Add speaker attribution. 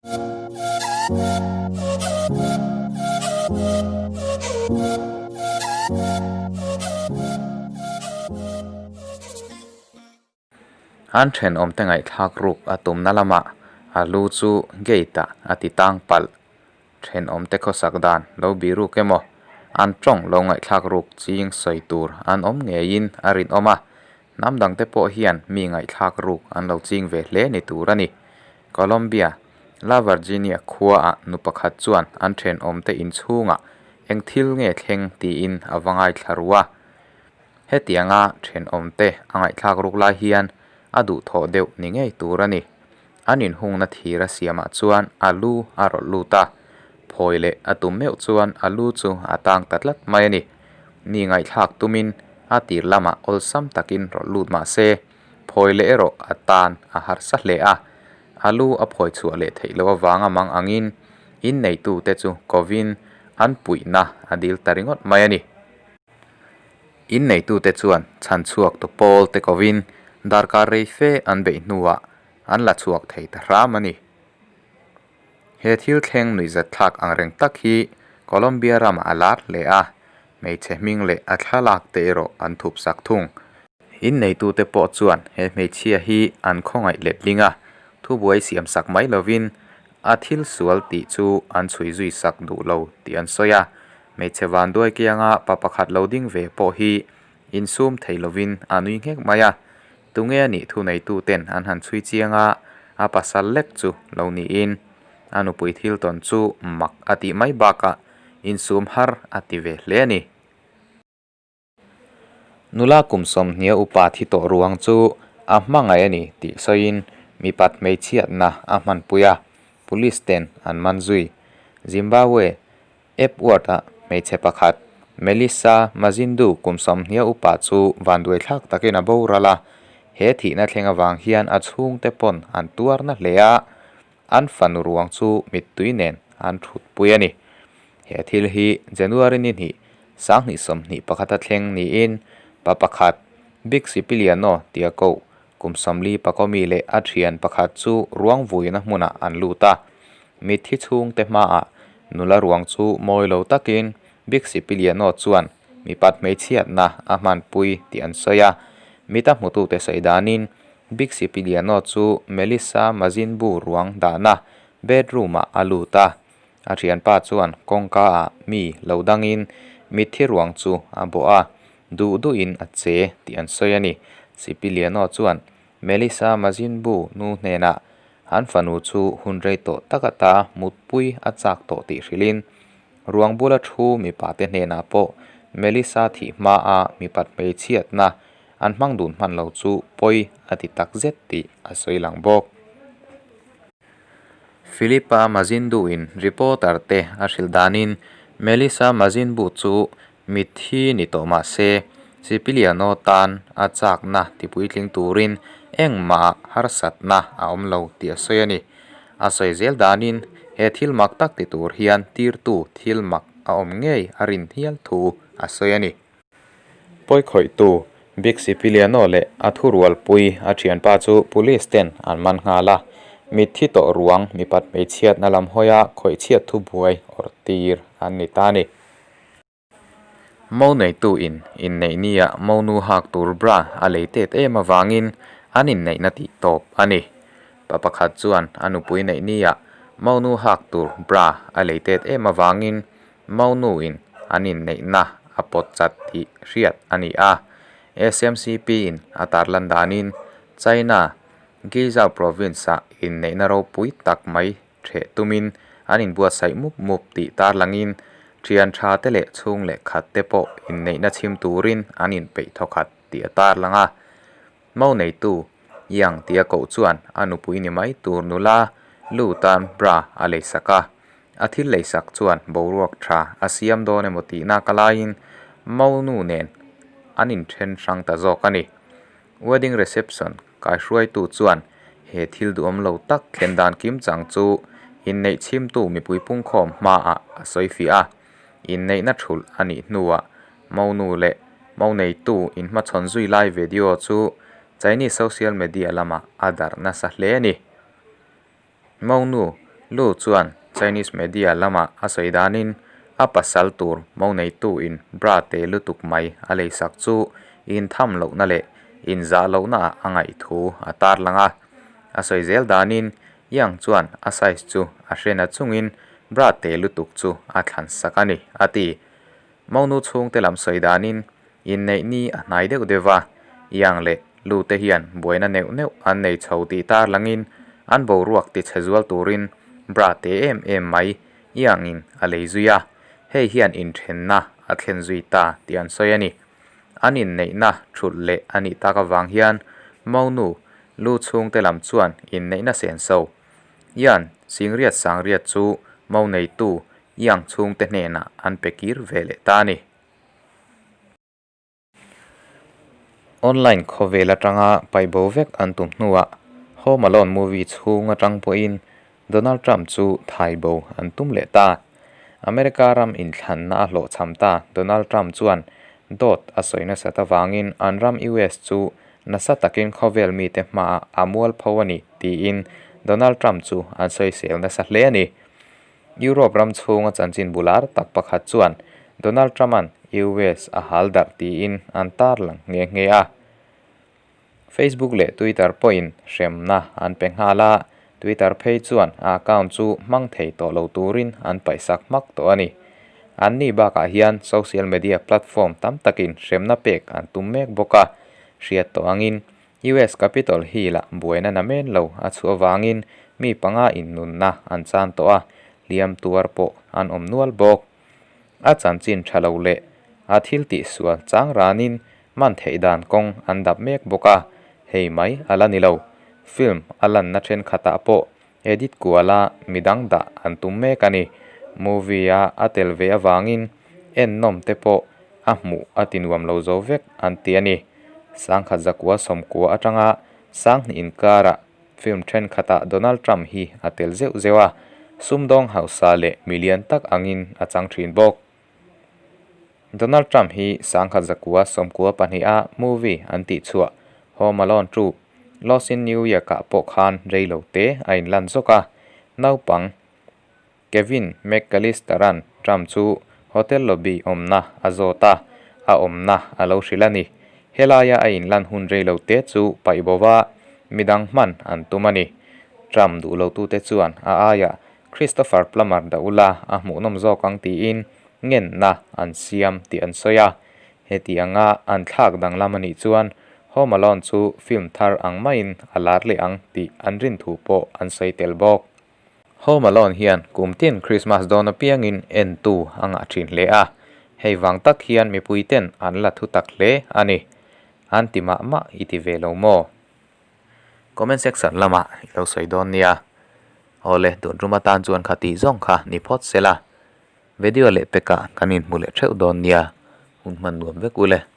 Speaker 1: An thenawmte ngaihthlak ruk a tumna lamah a lu chu gate ah a ti tang palh. Thenawmte khawsak dan lo biruk emaw an tawng lo ngaihthlak ruk ching sawi tur an awm ngeiin a rinawm a, hnam dangte pawh hian mi ngaihthlak ruk an lo ching ve hle ni tur a ni. Colombia, La Virginia khuaah nu pakhat chuan an thenawmte inchhungah eng thil nge thleng tiin a va ngaithla ru a. Hetianga thenawmte a ngaihthlak ruk lai hian a duhthawh deuh ni ngei tur a ni. An inhungna thir a siamah chuan a lu a rawlh lut a, phawi leh a tum meuh chuan a lu chu a tang ta tlat mai a ni. Mi ngaihthlak tumin a tir lamah awlsam takin rawlh lut mah se, phawi leh erawh a tan a harsa hle a. A lu a phawi chhuah leh theih loh avanga mang angin inneitute chu kovin an puihna a dil ta ringawt mai a ni. Inneitute chuan chhan chhuak tu pawl te kovin darkar rei fe an beih hnuah an la chhuak thei ta hram a ni. He thil thleng nuihzat thlak ang reng tak hi Colombia ramah a lar hle a, hmeichhe hming leh a thlalak te erawh an thup sak thung. Inneitute pawh chuan he hmeichhia hi an khawngaih letling a, thubuai siam sak mai lovin a thil sual tih chu an chhui zui sak duh lo tih an sawi a. Hmeichhe vanduai kianga pa pakhat lo ding ve pawh hi insum thei lovin a nui nghek mai a, tunge a nih thuneituten an han chhui chiang a, a pasal lek chu lo niin a nupui thil tawn chu mak a tih mai bakah insum har a ti ve hle a ni. Nula kum sawmhnia upa thi tawh ruang chu a hmangaih a ni tih sawiin mipat hmeichhiatna a hmanpui a, police ten an man zui. Zimbabwe Epworth-a hmeichhe pakhat Melissa Mazindu kum sawmhnia upa chu vanduaithlak takin a boral a, he thihna thleng avang hian a chhungte pawn an tuarna hle a, an fanu ruang chu mittui nen an thutpui a ni. He thil hi January ni hnih Sanghnih sawmhnih pakhata thleng niin pa pakhat Big Sipiliano tia koh kum sawmli pakomi leh a thian pakhat chu ruang vuina hmunah an lut a. Mitthi chhungte hmaah nula ruang chu mawi lo takin Big Sipiliano chuan mipat hmeichhiatna a hmanpui tih an sawi a. Mita hmutute sawi danin Big Sipiliano chu Melissa Mazinbu ruang dahna bedroom-ah a lut a. A thianpa chuan kawngka ah mi lo dangin mitthi ruang chu a bawh a, duh duhin a che tih an sawi a ni. Sipiliano chuan Melissa Mazinbu nu hnenah an fanu chu hun rei tawh tak ata mutpui a chak tawh tih hrilhin ruang bula thu mipa te hnenah pawh Melissa thih hmaa mipat hmeichhiatna an hmang dun hman lo chu pawi a ti takzet tih a sawi lang bawk. Philippa Mazindu-in reporter te a hrilh danin Melissa Mazinbu chu mitthi ni tawh mah se, Sipiliano tan a chakna tipuitling turin engmah harsatna a awm lo tih a sawi a ni. A sawi zel danin he thil mak tak ti tur hian tirtu thil mak a awm ngei a rin hial thu a sawi a ni. Pawikhawihtu Big Sipiliano leh a thurualpui a thianpa chu police ten an man nghal a, mitthi tawh ruang mipat hmeichhiatna lam hawia khawihchhiat thubuai awrh tir an ni ta a ni. Mo neitu in inneih nia monu hak tur bra a lei tet em avangin an inneihna tih tawp a ni. Pa pakhat chuan a nupui neih nia monu hak tur bra a lei tet em avangin Monu in an inneihna a pawt chat tih hriat a ni a. SMCP in a tarlan danin China Guizhou province ah inneihna ropui tak mai theh tumin an inbuatsaih mup mup tih tarlangin thian tha te leh chhung leh khat te pawh inneihna chhim turin an inpeih thawkhat tih a tarlang a. Mo neitu Yang tia koh chuan a nupui ni mai tur nula lu tan bra a leisak a. A thil leisak chuan boruak tha a siam dawn emaw tihna ka laiin mo nu nen an inthen hrang ta zawk a ni. Wedding reception kaihruaitu chuan he thil duhawm lo tak thlen dan kim chang chu inneih chhimtu mipui pungkhawm hmaah a sawi fiah a. Inneihna thulh a nih hnuah mo nu leh mo neitu inhmachhawn zui lai video chu Chinese social media lamah a darh nasa hle a ni. Mo nu Lu chuan Chinese media lama a sawi danin a pasal tur mo neitu in bra te lutuk mai a leisak chu intham lohna leh inzah lohna ah a ngaih thu a tarlang a. A sawi zel danin Yang chuan a size chu a hrena chungin bra te lutuk chu a thlan sak a ni, a ti. Monu chhungte lam sawi danin inneih ni a hnai deuh deuh va, Yang leh Lu te hian buaina neuh neuh an nei chho tih tarlangin an boruak tichhe zual turin bra te em em mai Yang-in a lei zui a, hei hian inthenna a thlen zui ta tih an sawi a ni. An inneihna thulh leh a nih tak avang hian Monu Lu chhungte lam chuan inneihna senso Ian Singriat Sangriat chu mo neitu Iang chhungte hnenah an pe kir ve leh ta a ni. Online khawvel atanga paihbo vek an tum hnuah Home Alone movie chhung atang pawhin Donald Trump chu thaibo an tum leh ta. America ram inthlanna a hlawhchham ta Donald Trump chuan dawt a sawi nasat avangin an ram US chu nasa takin khawvel mite hmaah a mualpho a ni tiin Donald Trump chu an sawisel nasa hle a ni. Europe ram chhunga chanchin bular tak pakhat chuan Donald Trump-a'n US a hal darh tiin an tarlang nghe nghe a. Facebook leh Twitter pawhin hremna an pe nghal a, Twitter phei chuan a account chu hmang thei tawh lo turin an paihsak hmak tawh a ni. Anni bakah hian social media platform tam takin hremna pek an tum mek bawk a, hriat tawh angin US Capitol Hill-ah buaina namen lo a chhuah avangin mi panga innunna an chan tawh a, hliam tuar pawh an awm nual bawk. A chanchin tha lo leh a thil tihsual chang ranin man theih dan kawng an dap mek bawk a, hei mai a la ni lo. Film a lanna thenkhatah pawh edit kuala midang dah an tum mek a ni. Movie-a a tel ve avangin ennawm te pawh a hmuh a ti nuam lo zo vek an ti a ni. Sangkhat zakua sawmkua atanga Sanghnih inkarah Film thenkhatah Donald Trump hi a tel zeuh zeuh a, sumdawng hausa leh milian tak angin a chang thin bawk. Donald Trump hi sangkhat zakua sawmkua pahniha movie an tihchhuah Home Alone 2, Lost in New York-ah pawh khan rei lo te a inlan zawk a, naupang Kevin McCallister-a'n Trump chu hotel lobby awmna a zawt a, a awmna a lo hrilh a ni. Helaia a inlan hun rei lo te chu paih bo va, midang hman an tum a ni. Trump duh lotute chuan a aiah Christopher Plummer dah ula a hmuhnawm zawk ang tiin ngenna an siam tih an sawi a. Heti anga an thlak danglam a nih chuan Home Alone chu film thar ang maiin a lar leh ang tih an rin thu pawh an sawi tel bawk. Home Alone hian kum tin Christmas dawn apiangin entu a ngah thin hle a, hei vang tak hian mipui ten an la thu tak hle a ni. An ti mah mah i ti ve lo maw? Comment section lamah i lo sawi dawn nia. Awle, tun rum atan chuan kha tih zawng kha ni phawt se la. Video leh pekah kan inhmu leh theuh dawn nia. Hun hman nuam vek ule.